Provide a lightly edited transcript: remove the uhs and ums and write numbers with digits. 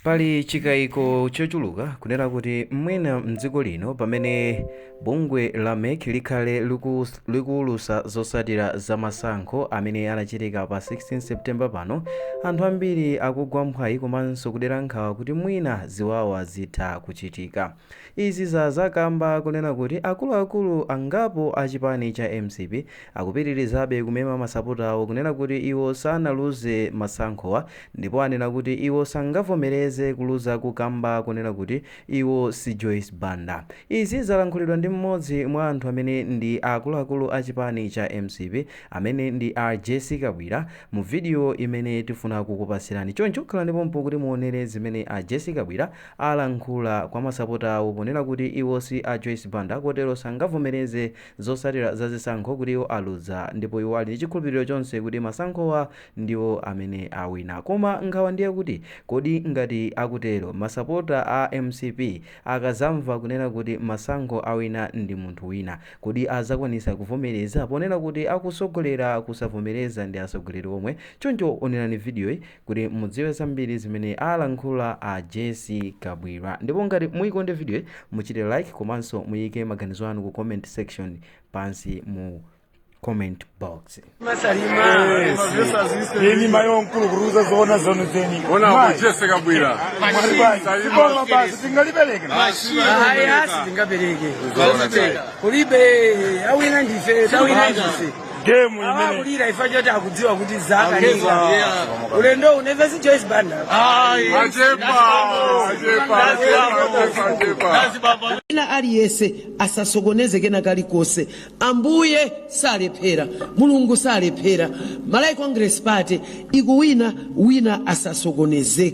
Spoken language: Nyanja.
Pali chikayiko chochuluka kunena kuti mwina mdziko lino, pamene bungwe la MEC likhale likuwulutsa zotsatira za masankho amene anachitika pa 16 September pano, anthu ambiri akugwa mphwayi komanso kudera nkhawa kuti mwina ziwawa zitha kuchitika. Izi zadza kamba kunena kuti akuluakulu angapo a chipani cha MCP akupitirizabe kumema masapota awo kunena kuti iwo sanaluze masankhowa, ndipo anena kuti iwo sangavomereze kuluza kukamba kunena kuti iwo si Joyce Banda. Izi zalankhulidwa ndi mmodzi mwa anthu amene ndi akuluakulu a chipani cha MCP, amene ndi a Jessie Kabwila, mu video imene tifuna kukupasirani. Choncho khalani pompo kuti muonere zimene a Jessie Kabwila alankhula kwa masapota awo ponena kuti iwo si a Joyce Banda, kotero sangavomereze zotsatira za zisankho kuti iwo aluza, ndipo iwo ali ndi chikhulupiriro chonse kuti masankhowa ndiwo amene awina. Koma nkhawa ndiye kuti kodi ngati akutero, masapota a MCP akazamva kunena kuti masankho awina ndi munthu wina, kodi azakwanisa kuvomereza, ponena kuti akusogolera kusavomereza ndi atsogoleri omwe? Choncho onerani video kuti mudziwe zambiri zimene alankhula a Jessie Kabwila. Ndipo ngati muyikonde video, muchite like komanso muyike maganizo anu ku comment section pansi mu comment box. Masalima. Ini mayo mkulu kuruza zoona zonu zeni. Ona Jessie Kabwila. Salima basi tingalipereke. Haya, sitingapereke, kulibe awina ndife, tawina ndife. Game imene Awakulira ifa choti akudziwa kuti zakanika ulendo uneve si Joyce Banda. Achepa, achepa, achepa, achepa. Ina aliyense asasokoneze kena kalikonse. Ambuye salephera, Mulungu salephera. Malawi Congress Party ikuwina, wina asasokonezeke.